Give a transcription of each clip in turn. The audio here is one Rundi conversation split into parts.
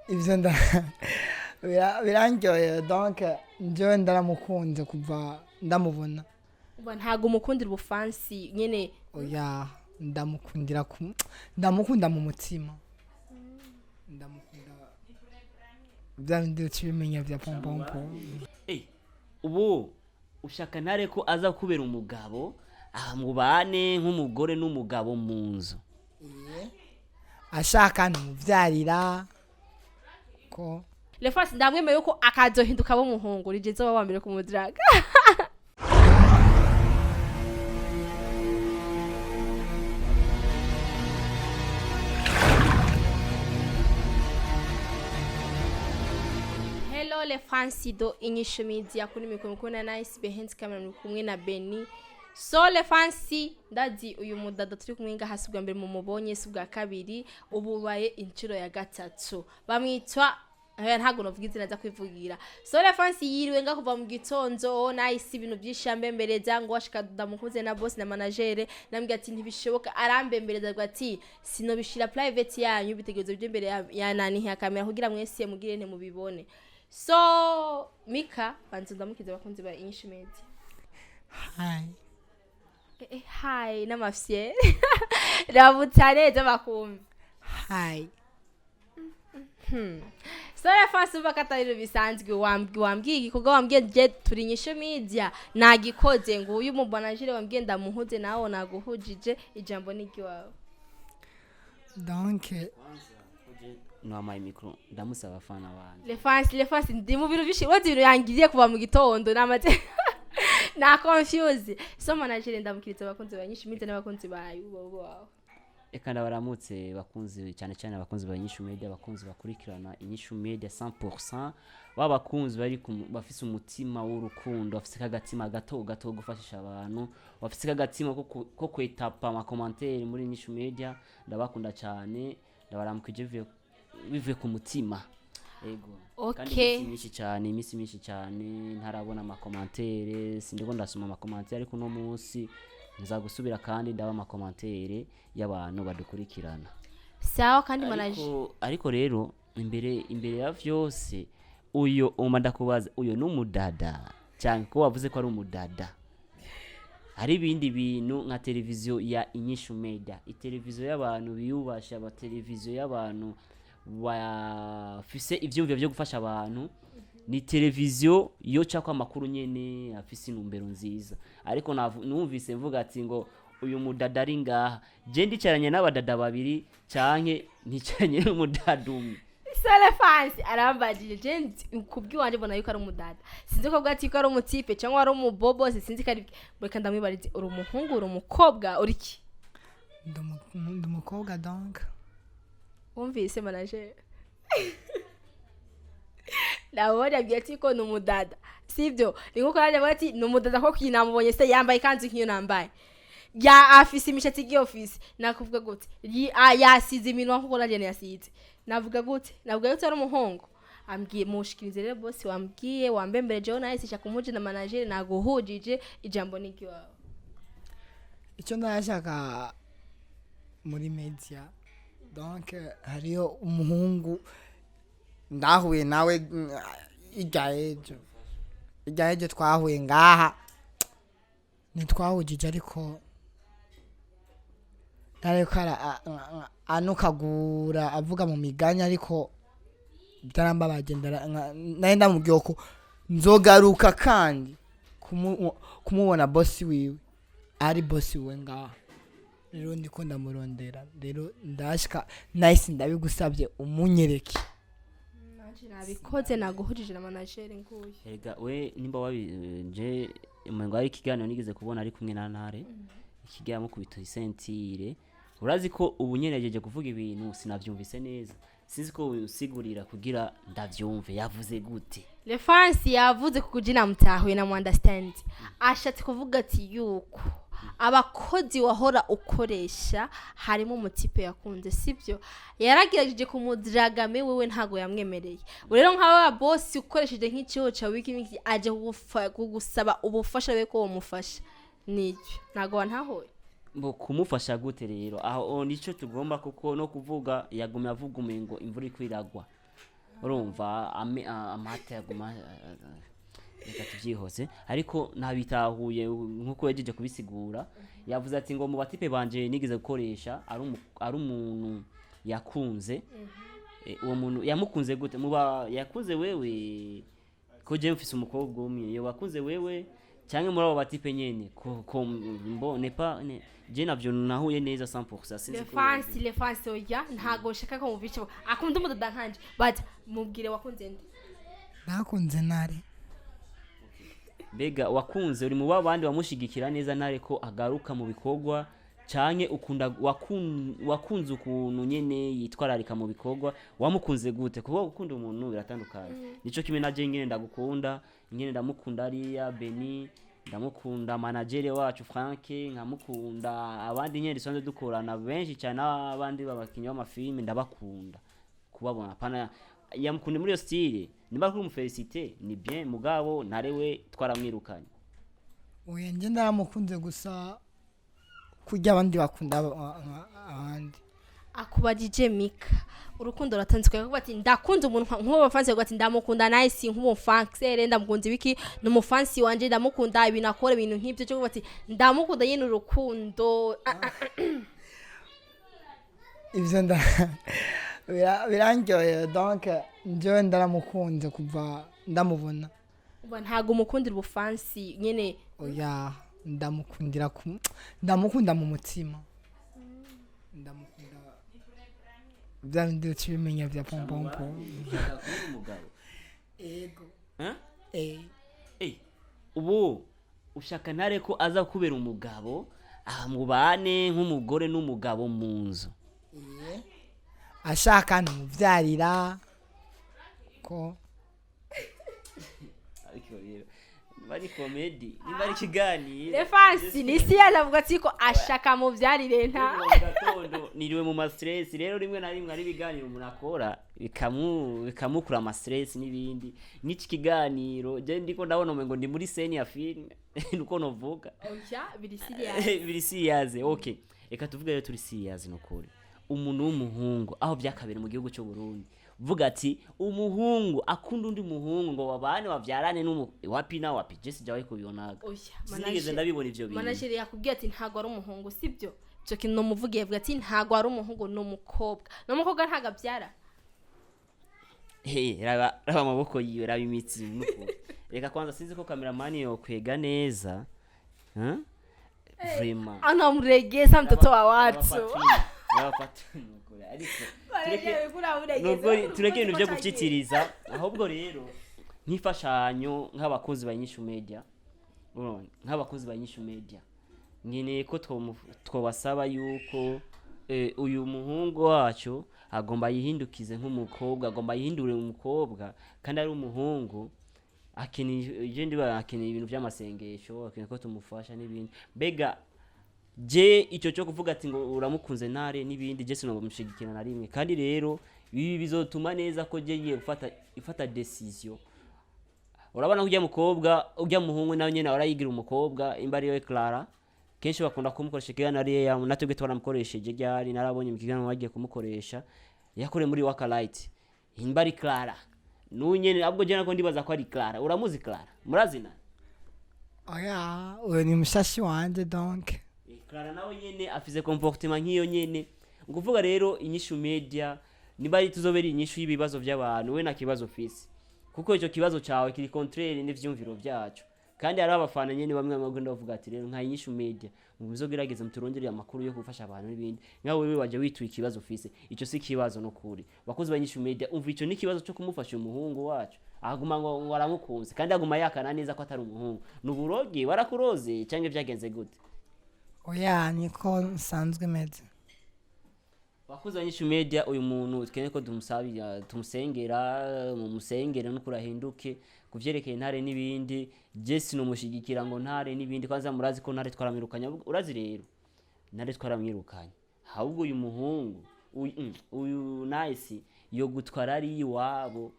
Ivyo birandyoheye, donc njyewe ndaramukunze kuva ndamubona. Uba ntago umukundira ubufansi nyene? Oya, ndamukundira ndamukunda mu mutima, ndamukunda bya bindi uca ubimenya bya pompompo. Ubu ushaka ntare ko aza kubera umugabo aha mubane nk'umugore n'umugabo mu nzu? Ashaka numuvyarira ko. Lefasi ndamwemeye yuko akazohinduka abo umuhungu rigeze wa mbere kumudiraga. Hello le fancy do inyishu media, kuri mikoro kumwe na Nice, behind camera muri kumwe na Benny. So le fancy, ndazi uyu mudada turi kumwe ngaha si ubwa mbere mumubonye, si ubwa kabiri, ubu ubaye inshuro ya gatatu. Bamwitwa ntabwo novuga izina, aza kwivugira. So le fancy yiriwe nga kuva mu gitondo Nice ibintu byinshi ambembereza ngo washika ndamukuze na boss na manager, nambwira ati ntibishoboka, arambembereza avuga ati sinobishira private yanyu, bitegerezo byo imbere ya nani ya kamera kugira mwese mugire nte mubibone. So Mika, banza ndamukize abakunzi ba Inyishu Media. Hi. Hi n'amafye ramutsa neza bakumva. Hi. So rafasi uva ko atari ibintu bisanzwe, wambwiye igikorwa wambwiye je turi Inyishu Media nagikoze, ngo uyu mubanajire wambwiye ndamuhuze nawe naguhujije, ijambo ni iry'iwawe. Donc Nwamaye mikoro, ndamusaba abafana banje. Lefasi ndi mu bintu byinshi, wazi ibintu yangiriye kuva mu gitondo namaze na confuse. So manager, ndamukiriza abakunzi ba Inyishu Media n'abakunzi bayo bo wawe. Eka ndabaramutse bakunzi, cyane cyane abakunzi ba Inyishu Media, abakunzi bakurikirana Inyishu Media 100%, ba bakunzi bari bafise umutima w'urukundo, bafise kagatima gato gato ko gufashisha abantu, bafise kagatima ko kwetapa amakomantere muri Inyishu Media. Ndabakunda cyane, ndabaramukije bivuye ku mutima, ego. Kandi iminsi myinshi cyane, iminsi myinshi cyane ntarabona amakomantere, sindiko ndasoma amakomantere, ariko uno munsi nza gusubira kandi ndaba amakomantere y'abantu badukurikirana. Sawa, kandi manager. Ariko rero imbere ya vyose, uyo uma ndakubaza, uyo ni umudada cyane ko wavuze ko ari umudada? Hari ibindi bintu nka televiziyo ya Inyishu Media, iteleviziyo y'abantu biyubasha, abateleviziyo y'abantu bafise ivyumviro vyo gufasha abantu, ni televiziyo yocako amakuru nyene afise intumbero nziza. Ariko numvise mvuga ati ngo uyu mudada ari ngaha, je ndicaranye n'abadada babiri canke nicaranye n'umudada umwe? Sale fansi arambajije, je kubw'iwanje mbona yuko ari umudada, sinzi ko bwati ko ari umutipe cyangwa ari umubobo, sinzi ko ari. Reka ndamwibarize, uri umuhungu, uri umukobwa, uri iki? Ndi umukobwa donc. Wumvise manager, nabonye abwiye ati ko ni umudada, sibyo? Ni nkuko nanjye avuga ati ni umudada, ko namubonye se yambaye ikanzu nk'iyo nambaye, ya afise imishatsi nk'iyo ofisi, nakuvuga gute? Yasize iminwa nkuko nanjye yasize, navuga gute? Navuga gute ari umuhungu? Ambwiye mushikirize rero boss, wambwiye wambembere jewe nawe sishaka kumuje na manager naguhujije, ijambo ni iry'iwawe. Icyo ndashaka muri media, donc hariyo umuhungu ndahuye nawe irya ejo twahuye ngaha, ntitwahujije ariko ariko anukagura avuga mu miganya, ariko byarambabaje, nari ndamubwiye ko nzogaruka kandi kumubona bosi wiwe, ari bosi wiwe ngaha. Rero ndiko ndamurondera, rero ndashika Nice, ndabigusabye umunyereke. Nanje nabikoze, naguhujije na manager nguyu. Erega we nimba wabi je umengo ari ikiganiro nigeze kubona ari kumwe na Ntare, ikiganiro mukubita isentire. Urazi ko ubu nyene kuvuga ibintu sinavyumvise neza, sinzi ko usigurira kugira ndavyumve, yavuze gute? Lefansi yavuze ku kujina mutahuye na understand, ashatse kuvuga ati yuko abakozi wahora ukoresha harimo umutipe yakunze, sibyo? Yaragerageje kumudragame, wewe ntago yamwemereye. Ubu rero nk'aba boss ukoresheje nk'ikiho cya wiki wiki aje kugusaba ubufasha, we ko wamufasha nicyo ntago wantahuye. Mbo kumufasha gute rero aho? Nico tugomba, kuko no kuvuga yagumye avuga umengo imvura iriko iragwa. Urumva amata yaguma, reka tubyihose, ariko ntabitahuye nkuko yagejeje kubisigura. Yavuze ati ngo mu batipe banje nigeze gukoresha ari umuntu yakunze. Uwo muntu yamukunze gute? Muba yakunze wewe, ko jewe mfise umukobwa umwe, yo wakunze wewe cyangwa muri abo batipe nyene? Ko mbo ne pas ne, je navyo nahuye neza 100%, sinzi Le ko. Fansi, le fansi, oya, ntago nshaka ko mubice. Akunda umudada nkanje, but mubwire, wakunze nde? Nakunze Ntare. Mbega wakunze, uri mu babandi bamushigikira neza Ntare ko agaruka mu bikorwa, canke ukunda wakunze ukuntu nyene yitwararika mu bikorwa? Wamukunze gute? Kuba gukunda umuntu biratandukanye. Nico kimwe na je nyene ndagukunda, nyene ndamukunda ariya Beni, ndamukunda manager wacu Frank, nkamukunda abandi nyene dusanzwe dukorana benshi cyane, abandi babakinyi b'amafilme ndabakunda kubabona. Pana yamukunde muri iyo style, nimba kuri umufelicite ni bien, mugabo Ntarewe twaramwirukanye. Oya, njye ndaramukunze gusa kurya abandi bakunda abandi. Akubajije Mika, urukundo ruratanzwe, kuko ati ndakunda umuntu nk'uwo bafansi, ati ndamukunda Nice nk'umufansere, ndamukunda ibiki, ni umufansi wanje, ndamukunda ibintu akora, ibintu nk'ibyo, cyo kuvuga ati ndamukunda nyine urukundo. Ivyo birandyoheye. Donc njyewe ndaramukunze kuva ndamubona. Uba ntago umukundira ubufansi nyine? Oya, ndamukundira ndamukunda mu mutima, ndamukunda bya bindi uca ubimenya bya pompompo. Umugabo. Ego. Eh? Eh. Eh, ubu ushaka Ntare ko aza kubera umugabo, aha mubane nk'umugore n'umugabo mu nzu? Eh. Ashaka numuvyarira ko. Ariko rero niba ari comedy, niba ari ikiganiro. Refansi ni isi yazavuga ati ko ashaka mubyarire nta. Mu gatondo niriwe mu ma stress. Rero rimwe na rimwe ari ibiganiro umuntu akora bikamukura ama stress n'ibindi. N'iki kiganiro je ndiko ndabona umengo ndi muri scene ya film, nuko novuga. Oya, biri serious. Biri serious. Okay, reka tuvuge rero turi serious. Nukuri umuntu w'umuhungu aho byakabera mu gihugu cy'u Burundi, vuga ati umuhungu akunda undi muhungu ngo babane bavyarane n'umu, wapi na wapi, je sijawahi kubibonaga. Oya. Sinigeze ndabibona ivyo bintu. Manager yakubwiye ati ntago ari umuhungu, sibyo? Icyo kintu numuvugiye, avuga ati ntago ari umuhungu, ni umukobwa, ni umukobwa, ntago abyara. Hey, raba raba amaboko yiwe, raba imitsi nukuri. Reka kwanza, sinzi ko cameraman yokwega neza. Huh? Vraiment. Anamregeza mtoto wa watu. Raba patron nukuri. Ariko tureke, tureke ibintu byo gupyitiriza. Ahubwo rero nk'imfashanyo, nk'abakozi ba Inyishu Media, urabona, nk'abakozi ba Inyishu Media, nkeneye ko twobasaba yuko uyu muhungu wacu agomba yihindukize nk'umukobwa, agomba yihindure umukobwa kandi ari umuhungu. Akeneye, je ndiba akeneye ibintu by'amasengesho, akeneye ko tumufasha n'ibindi. Mbega je icyo cyo kuvuga ati ngo uramukunze Ntare n'ibindi, je sinomushigikira na rimwe. Kandi rero ibi bizotuma neza ko je ngiye gufata ifata decision. Urabona ko ujya mukobwa, ujya muhungu nawe nyene arayigira umukobwa, imba ariyo Clara, kenshi bakunda kumukoresha ikiganiro ariyo ya natwe twaramukoresheje ryari, narabonye mu kiganiro bagiye kumukoresha yakoreye muri Wakalite. Imba ari Clara nunyene, ahubwo je nako ndibaza ko ari Clara. Uramuzi Clara? Murazina? Oya, uyu ni mushashi wanje donc. Clara nawe nyene afise comportement nk'iyo nyene. Ukuvuga rero Inyishu Media niba ari tuzobera inyishu y'ibibazo by'abantu, we nta kibazo ufise, kuko icyo kibazo cawe kiri contraire n'ivyumviro byacu. Kandi hari abafana nyene bamwe bagenda bavuga ati rero nka Inyishu Media muzogerageze muturonderere amakuru yo gufasha abantu n'ibindi. Nka wewe waje wituye ikibazo ufise, ico si ikibazo. Nukuri bakozi ba Inyishu Media, umva, ico ni ikibazo cyo kumufasha umuhungu wacu aguma ngo aramukunze kandi aguma yakana neza ko atari umuhungu. Ni uburogi warakuroze cyangwa byagenze gute? Oya, niko nsanzwe meze. Bakuzi ba Inyishu Media, uyu muntu twene ko tumusabira, tumusengera, mumusengere no kurahinduke kuvyerekeye Ntare n'ibindi. Je sinumushigikira ngo Ntare n'ibindi. Kwanza murazi ko Ntare twaramwirukanye. Urazi rero Ntare twaramwirukanye, ahubwo uyu muhungu uyu Nice yo gutwara ari iwabo,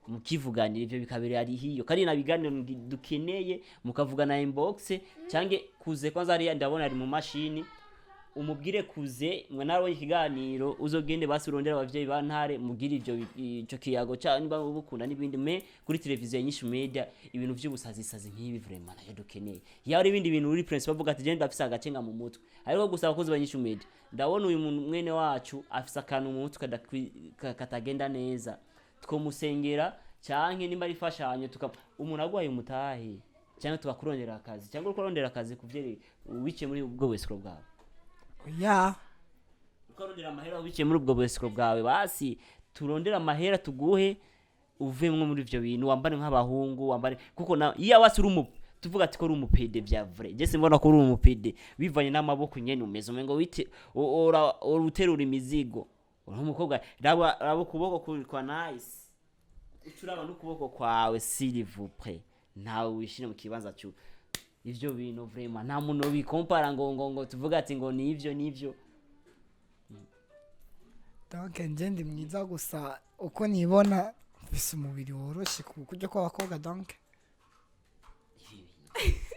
mukivuganira ivyo bikabera ari hiyo. Kandi na biganiro dukeneye mukavugana inbox cyangwa kuze. Kwanza hariya ndabona ari mu mashini. Umubwire kuze mwe nawe ikiganiro uzogende basi urondera abavyeyi ba Ntare, mubwire ivyo ico kiyago ca niba ubukunda n'ibindi. Me kuri televiziyo Nyinshi Media, ibintu vy'ubusazisazi nk'ibi vraiment nayo dukeneye. Iyo hari ibindi bintu uri prince bavuga ati genda ndafise agacenga mu mutwe, ariko gusa abakozi ba Nyinshi Media, ndabona uyu muntu mwene wacu afise akantu mu mutwe katagenda neza, twomusengera canke nimba ari imfashanyo tuka umuntu agwaye umutahe, cyangwa tukakurondera akazi, cyangwa uriko urondera akazi kuvyere wiciye muri ubwo buescroc bwawe. Ya. Ukarondera amahera wiciye muri ubwo buescroc bwawe, basi turondera amahera tuguhe uvemwo muri ivyo bintu, wambare nk'abahungu, wambare kuko na iyo wasi uri umu tuvuga ati ko uri umupédé vya vrai, je simbona ko uri umupédé bivanye n'amaboko nyene umeze, umengo wite ora uterura imizigo uri umukobwa. Raba ukuboko kwa Nice, uca uraba n'ukuboko kwawe, s'il vous plaît, ntawe wishire mu kibanza cyo ivyo bintu. Vraiment nta muntu bikompara ngo tuvuga ati ngo nivyo nivyo. Donc nje ndi mwiza, gusa uko nibona mfise umubiri woroshe ku kurya kw'abakobwa, donc.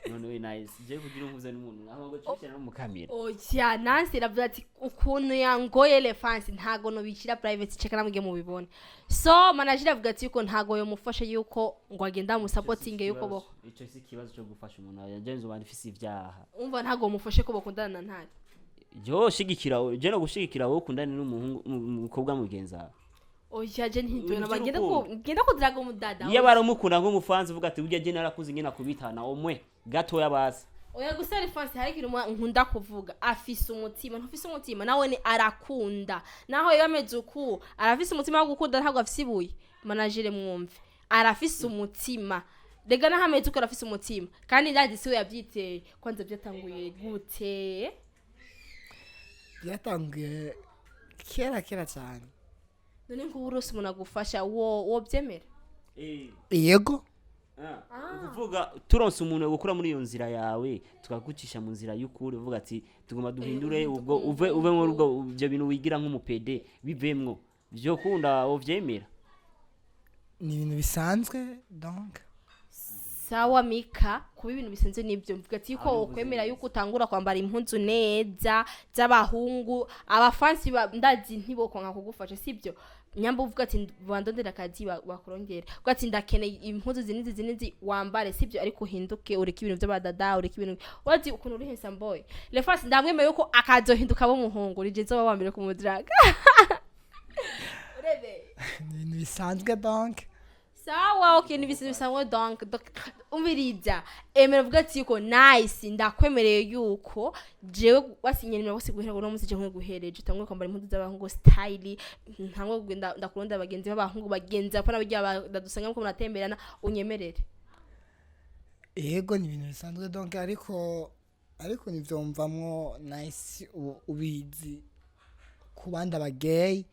None we Nice, je kugira umpuze n'umuntu aho ngo cishira no mu kamera. Oya, Nancy iravuga ati ukuntu yangoye Lefansi ntago nobikira private, cheka namwe mubibone. So manager avuga ati yuko ntago yomufasha, yuko ngo agenda amusapotinge, yuko bo Ico si ikibazo cyo gufasha umuntu, je nzoba ndifise ivyaha. Umva, ntago mufashe ko bakundana na Ntare. Jo shigikira, je no gushigikira wowe ukundane n'umuhungu umukobwa mugenzi wawe. Oya, je ntitubona Ibintu bagenda ko by'urukundo. genda kudiraga umudada. Iyo baramukunda nk'umufanzi, uvuga ati burya je narakuze ingene akubitana umwe gatoya basi. Oya, gusa Lefansi hari ikintu nkunda kuvuga, afise umutima, ntufise umutima nawe ni arakunda, naho iyo ameze uku arafise umutima wo gukunda, ntabwo afise ibuye. Manager mwumve, arafise umutima rega, naho ameze uko arafise umutima, kandi ndazi siwe yabyiteye. Kwanza byatanguye gute? Byatanguye kera kera cyane. None nk'ubu urose umuntu agufasha, wo wobyemera? Yego. Ukuvuga turonse umuntu wo gukura muri iyo nzira yawe, tukagucisha mu nzira y'ukuri, uvuga ati tugomba duhindure ubwo uve muri ubwo ibyo bintu wigira nk'umupédé, bivemwo, byo kunda wovyemera? Ni ibintu bisanzwe, donc. Sawa Mika, kuba ibintu bisenze nibyo mvuga ati yuko Abivuze ukwemera neza. yuko utangura kwambara impuzu neza z'abahungu, abafansi ndazi ntibokonka kugufasha, sibyo? Nyamba uvuga ati bandondera akazi bakurongera, uvuga ati ndakeneye impuzu zinizi zinizi, wambare, sibyo? Ariko uhinduke, ureke ibintu by'abadada, ureke ibintu wazi ukuntu uri handsome boy. Lefasi ndamwemeye yuko akazohinduka abo umuhungu, nije nzoba wa mbere kumudiraga urebe. Ni ibintu bisanzwe, donc. Sawa, okay, ni ibintu bisanzwe, donc umviriza, emera uvuga ati yuko Nice ndakwemereye yuko jewe wasinye nimero bose guhera uno munsi je nkwiye guhereje utangwe kwambara impuzu z'abahungu style, ntangwe kugenda ndakurondera abagenzi b'abahungu, bagenzi apana burya badusanga muko munatemberana, unyemerere. Yego, ni ibintu bisanzwe, donc, ariko ntivyumvamwo Nice ubizi ku bandi abageyi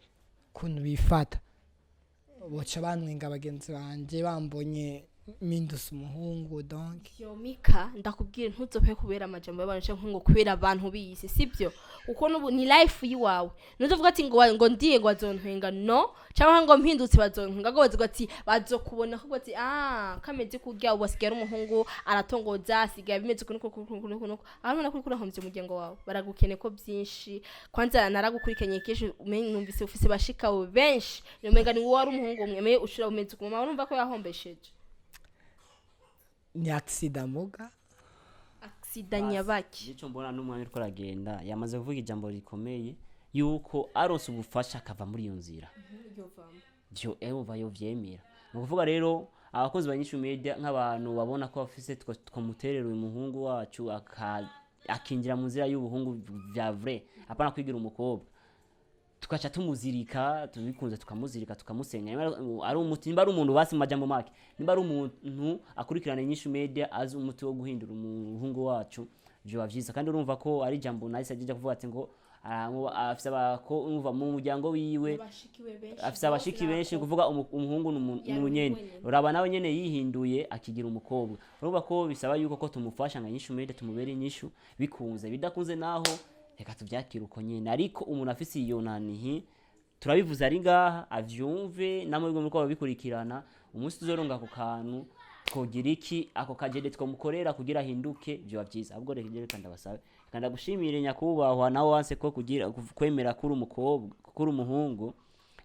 ukuntu bifata, boca bantwenga bagenzi banje bambonye mpindutse umuhungu, donc. Yo Mika, ndakubwira ntuzopfe kubera amajambo y'abantu canke ngo kubera abantu biyisi, sibyo? Kuko nubu ni life yiwawe, ntuzovuga ati ngo ndiye ngo bazontwenga, no, cyangwa ngo mpindutse bazontwenga, ngo bazovuga ati bazokubona ko ati ah kameze kurya, ubu asigaye ari umuhungu aratongoza, asigaye bimeze uku nuku nuku nuku nuku, aho ubona ko uriko urahomvya umuryango wawe, baragukene ko byinshi. Kwanza naragukurikiranye kenshi, umenye numvise ufise bashikawe benshi, umenga ni wowe ari umuhungu umwe, me ushira umeze uku, mama urumva ko yahombesheje. Ni accident muga. Accident nyabaki? Icyo mbona n'umwanya uriko aragenda, yamaze kuvuga ijambo rikomeye yuko aronse ubufasha akava muri iyo nzira vyo eva yovyemera. Ni ukuvuga rero abakozi ba Nyishu Media, nk'abantu babona ko bafise twamuterera uyu muhungu wacu akinjira mu nzira y'ubuhungu vya vrai, apana kwigira umukobwa, tukaca tumuzirika, tubikunze tukamuzirika, tukamusenya. Nimba ari umuti, nimba ari umuntu basi, mu majambo make, nimba ari umuntu akurikirana Inyishu Media azi umuti wo guhindura umuhungu wacu, vyoba vyiza. Kandi urumva ko ari ijambo Nice ajeje kuvuga ati ngo afise abako, urumva mu muryango wiwe afise abashiki benshi, kuvuga umuhungu ni Yari umunyene wenyene. Uraba nawe nyene yihinduye akigira umukobwa, urumva ko bisaba yuko ko tumufasha nka Inyishu Media, tumubere inyishu bikunze, bidakunze naho reka tuvyakire uko nyene. Ariko umuntu afise iyo nanihi, turabivuze ari ngaha avyumve, namwe muriko babikurikirana, umunsi tuzoronga ku kantu. Twogira iki? Ako kajede twomukorera kugira ahinduke, vyoba vyiza. Ahubwo reka ivyo, reka ndabasabe, reka ndagushimire nyakubahwa, nawe wanse ko kugira kwemera kuri umukobwa, kuri umuhungu.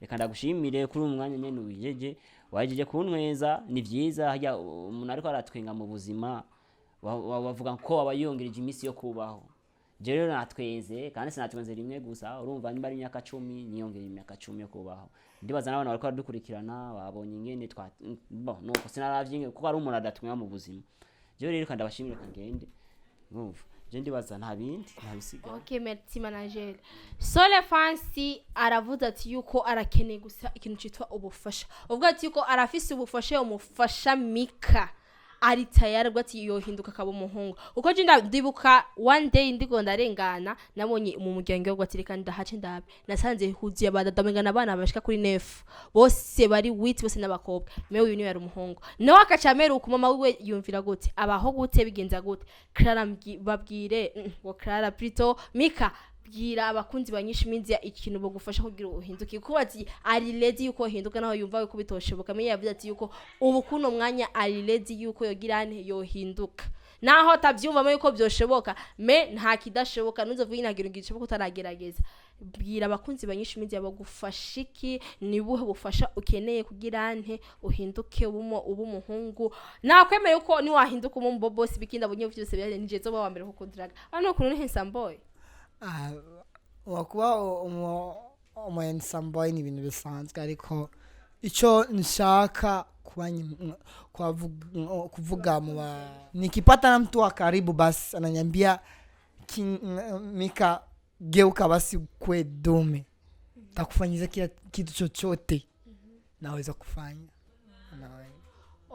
Reka ndagushimire kuri uyu mwanya nyene wijeje, wajeje kuntweza. Ni vyiza, harya umuntu ariko aratwenga mu buzima bavuga ko aba yongereje iminsi yo kubaho. Je rero natwenze, kandi sinatwenze rimwe gusa. Urumva, niba ari imyaka 10, niyongera imyaka 10 yo kubaho. Ndibaza n'abantu bariko baradukurikirana babonye ingene twa bon, nuko sinaravye ingene, kuko ari umuntu adatwenga mu buzima. Jewe rero reka ndabashimire, kangende. Urumva, je ndibaza nta bindi, nta bisigaye. Ok, merci manager. Sole Fancy aravuze ati yuko arakeneye gusa ikintu cyitwa ubufasha. Uvuga ati yuko arafise ubufasha, umufasha Mika ari tayari, ubwo ati yohinduka akaba umuhungu. Uko je ndibuka one day ndiko ndarengana, nabonye mu muryango wo ati reka ndahace ndabe, nasanze huzuye abadada, mengana abana bashika kuri neuf, bose bari huit, bose n'abakobwa. Mewe uyu niwe yari umuhungu, nawe akaca amera uko. Mama wiwe yumvira gute? Abaho gute? Bigenza gute? Clara, babwire ngo Clara, plutôt Mika, bwira abakunzi ba Nyinshi Media ikintu bagufasha kugira uhinduke, kuko ati ari ready yuko uhinduka, naho yumva yuko bitoshoboka. Menye yavuze ati yuko ubu kuno mwanya ari ready yuko yogira ante, yohinduka, naho atavyumvamo yuko vyoshoboka. Me nta kidashoboka, nuzovuga inagira ngishoboka utaragerageza. Bwira abakunzi ba Nyinshi Media bagufasha iki, ni buhe bufasha ukeneye kugira nte uhinduke ubumo uba umuhungu. Nakwemeye uko niwahinduka umu bobosi bikinda bunye vyose byari nije zoba wa mbere kukudraga hano ukuntu ni handsome boy. Ah, wakuba umu handsome boy ni ibintu bisanzwe, ariko icyo nshaka kuba kuvuga mu nikipata na mtu wa karibu basi ananiambia, "Mika, geuka basi kwe dume, takufanyiza kila kitu chochote naweza kufanya." Naweza.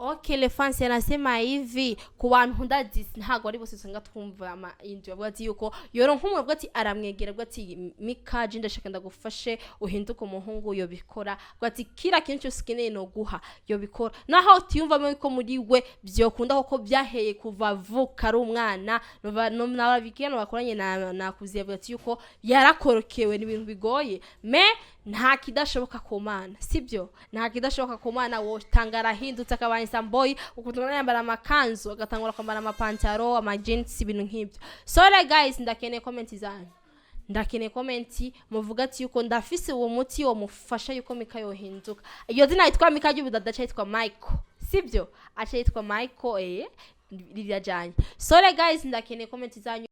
Okay, Lefansi anasema hivi ku bantu ndazi ntago ari bose usanga twumva ama inzu, bavuga ati yuko yoro nk'umuntu avuga ati aramwegera, avuga ati Mika, je ndashaka ndagufashe uhinduke umuhungu, yobikora. Avuga ati kila kintu cyose ukeneye no guha yobikora, naho utiyumvamo yuko muri we byokunda, kuko byaheye kuva avuka ari umwana. Nababikiye bakoranye na nakuziye, avuga ati yuko yarakorokewe n'ibintu bigoye. Me nta kidashoboka ku Mana, sibyo? Nta kidashoboka ku Mana. Wotanga arahindutse akaba handsome boy, ukuntu yambara amakanzu, agatangura kwambara amapantaro, amajeans, ibintu nk'ibyo. Sorry guys, ndakeneye comment zanyu, ndakeneye comment muvuga ati yuko ndafise uwo muti wo mufasha yuko Mika yohinduka. Iyo zina yitwa Mika ry'ubudada aca yitwa Michael, sibyo? Aca yitwa Michael, rirajanye. Sorry guys, ndakeneye comment zanyu.